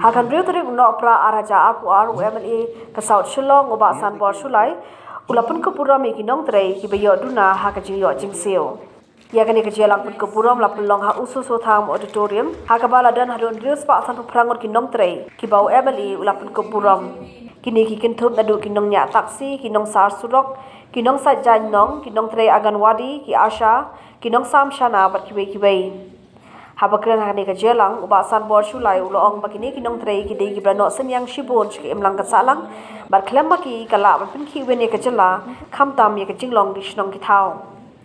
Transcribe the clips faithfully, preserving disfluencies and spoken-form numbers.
Ha ka hynriew tarik u Nohprah ar hajar arphew ar, u M L A ka South Shillong, u Bah Sanbor Shullai, u la pynkup burom ïa ki nongtrei kiba ïoh duna ha ka jingïoh jingsiew. Ïa kane ka jingïalang pynkup burom la pynlong ha Uso Sothang Auditorium, ha kaba la don haduh hynriew spah sanphew phra ngut ki nongtrei kiba u M L A u la pynkup burom. Kine ki kynthup naduh ki nongñiah taxi, ki nongsar surok, ki nongsait jaiñ nong, ki nongtrei Anganwadi, ki ASHA, ki nongsam shana bad kiwei kiwei. Haba kren ha kane ka jingïalang, u Bah Sanbor Shullai u la ong ba kine ki nongtrei ki dei kiba la noh synñiang shibun sha ka imlang ka sahlang, bad khlem ma ki ka lah ban pynkhih win ïa ka jylla, khamtam ïa ka jinglong ki shnong ki thaw.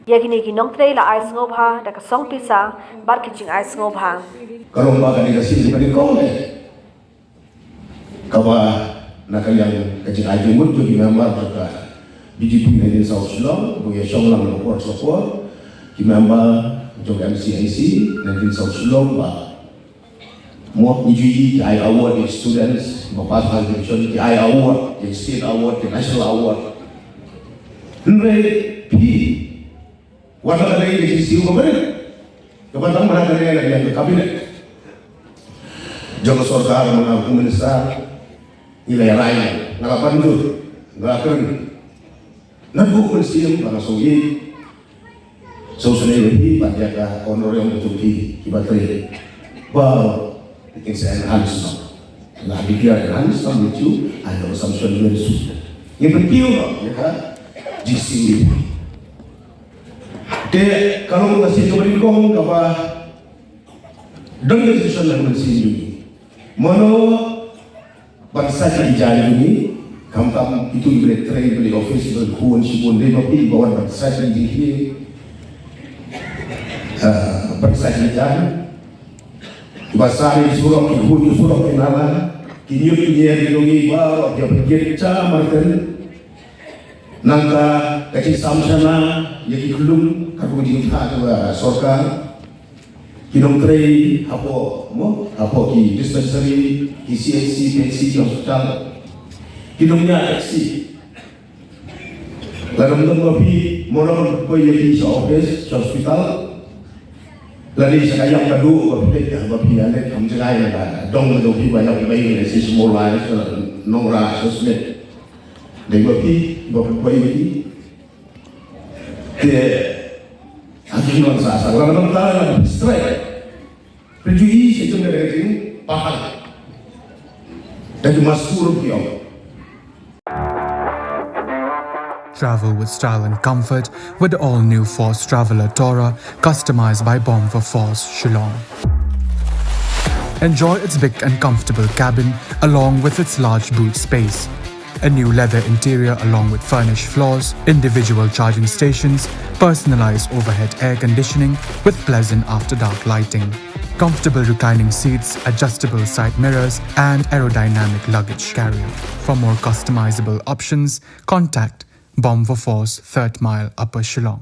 Ïa kine ki nongtrei la ai sngewbha da ka song pisa bad ka jingai sngewbha. Ka long ba kane ka sien kaba nyngkong eh, kaba na ka liang ka jingai jingmut jong ki member jong ka B J P nineteen South Shillong, ba ïa shong lang na ka por sha ka por, ki member jong ka M C I C nineteen South Shillong, ba mo ngi ju ïohi ki ai award ïa ki students ba pass high division, ki ai award, ki state award, ki national award. Hynrei phi, wat la ka dei ka jingsiew kaba rit, kaba tang ba na ka dei na ka liang ka cabinet jong ka sorkar, ma nga kum u minister, ngi la ïa rai, nga la pynjur, nga la kren. Naduh mynsiem ba nga sngewsih, sngewsynei ïa phi bad ïa ka honorarium ka jong phi kiba trei. Ba ki sa enhance noh. Nga declare enhance, sa mynsiem, I have assumption very soon. Ngi pynkiew noh ïa ka jingsiew. Te ka long ka sien kaba nyngkong kaba don ka decision na ka mynsiem jong ngi. Mano ban sait ïa ki jaiñ jong ngi, khamtam kito kiba leit trei, kiba leit office, kiba leit khun shibun, dei ma phi ba wan ban sait ïa ki jingkit, ah, ban sait ïa ki jaiñ. Ba sah ïa ki surok, ki khuid ki surok, ki nala, ki ñiut ki ñier ki jong ngi baroh ki ïa pynjot sha marten. Nangta ka jingsam shana ïa ki khyllung, ka kaba jingtha jong sorkar. Ki nongtrei hapoh, mo, hapoh ki dispensary, ki C H C, P H C, ki hospital. Ki nongñiah taxi. Lada ym don ma phi, mo, nongpoi ïa phi sha office, sha hospital. Lada sha ka ïap ka duh ba phi leit, ba phi ïa leit, kam jngai, lada dong jong phi ba ïap, ba ïa leit sha Mawlai, sha Nongrah, sha Smit. Dei ma phi ba phi poi ïa phi. Te ha ki nong sa sa la nong ta la strike. Pynjui sha jong ka jing pahal. Da ki maskur ki ong. Travel with style and comfort with the all-new Force Traveller Tourer, customized by Bomber Force, Shillong. Enjoy its big and comfortable cabin along with its large boot space. A new leather interior along with furnished floors, individual charging stations, personalized overhead air conditioning with pleasant after dark lighting. Comfortable reclining seats, adjustable side mirrors, and aerodynamic luggage carrier. For more customizable options, contact Bomber Force, Third Mile, Upper Shillong.